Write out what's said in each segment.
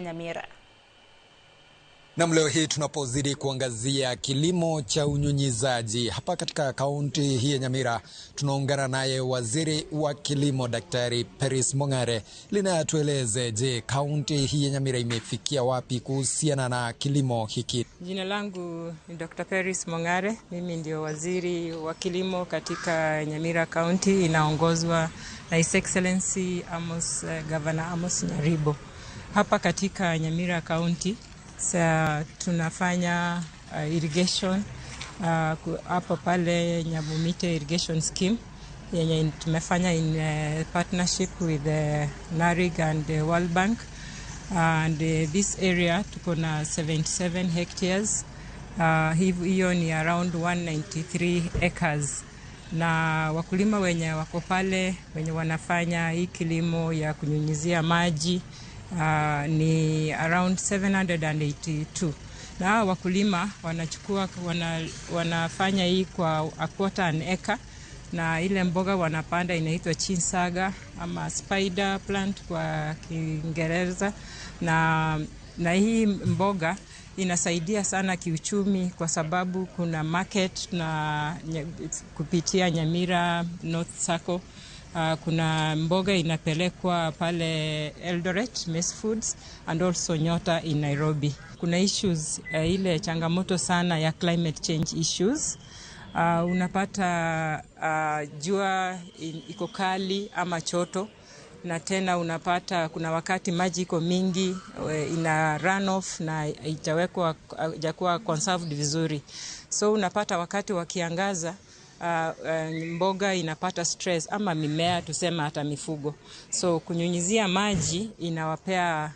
Nyamira. Nam, leo hii tunapozidi kuangazia kilimo cha unyunyizaji hapa katika kaunti hii ya Nyamira, tunaungana naye waziri wa kilimo Daktari Peris Mong'are lina atueleze, je, kaunti hii ya Nyamira imefikia wapi kuhusiana na kilimo hiki? Jina langu ni Dr. Peris Mong'are, mimi ndio waziri wa kilimo katika Nyamira County, inaongozwa na His Excellency Amos, Governor Amos Nyaribo. Hapa katika Nyamira County sa tunafanya irrigation hapa pale Nyabumite irrigation scheme yenye tumefanya in partnership with the NARIG and the World Bank, and this area tuko na 77 hectares, hiyo ni around 193 acres, na wakulima wenye wako pale wenye wanafanya hii kilimo ya kunyunyizia maji ni around 782, na hawa wakulima wanachukua wanafanya hii kwa a quarter an acre, na ile mboga wanapanda inaitwa chinsaga ama spider plant kwa Kiingereza, na hii mboga inasaidia sana kiuchumi kwa sababu kuna market na kupitia Nyamira North Sacco. Kuna mboga inapelekwa pale Eldoret Maize Foods and also Nyota in Nairobi. Kuna issues, ile changamoto sana ya climate change issues. Unapata jua iko kali ama choto, na tena unapata kuna wakati maji iko mingi, ina run off na haijawekwa, haijakuwa conserved vizuri, so unapata wakati wa kiangaza mboga inapata stress ama mimea tuseme hata mifugo. So kunyunyizia maji inawapea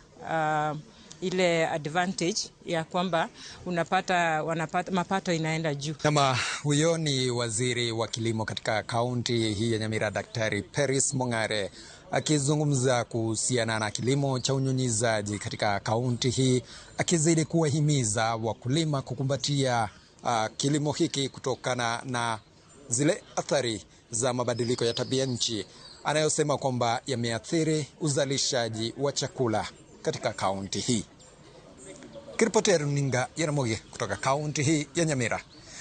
ile advantage ya kwamba unapata wanapata mapato inaenda juu. Nama huyo ni waziri wa kilimo katika kaunti hii ya Nyamira, Daktari Peris Mong'are akizungumza kuhusiana na kilimo cha unyunyizaji katika kaunti hii, akizidi kuwahimiza wakulima kukumbatia kilimo hiki kutokana na zile athari za mabadiliko ya tabia nchi anayosema kwamba yameathiri uzalishaji wa chakula katika kaunti hii. Kiripoti ya runinga ya Ramogi kutoka kaunti hii ya Nyamira.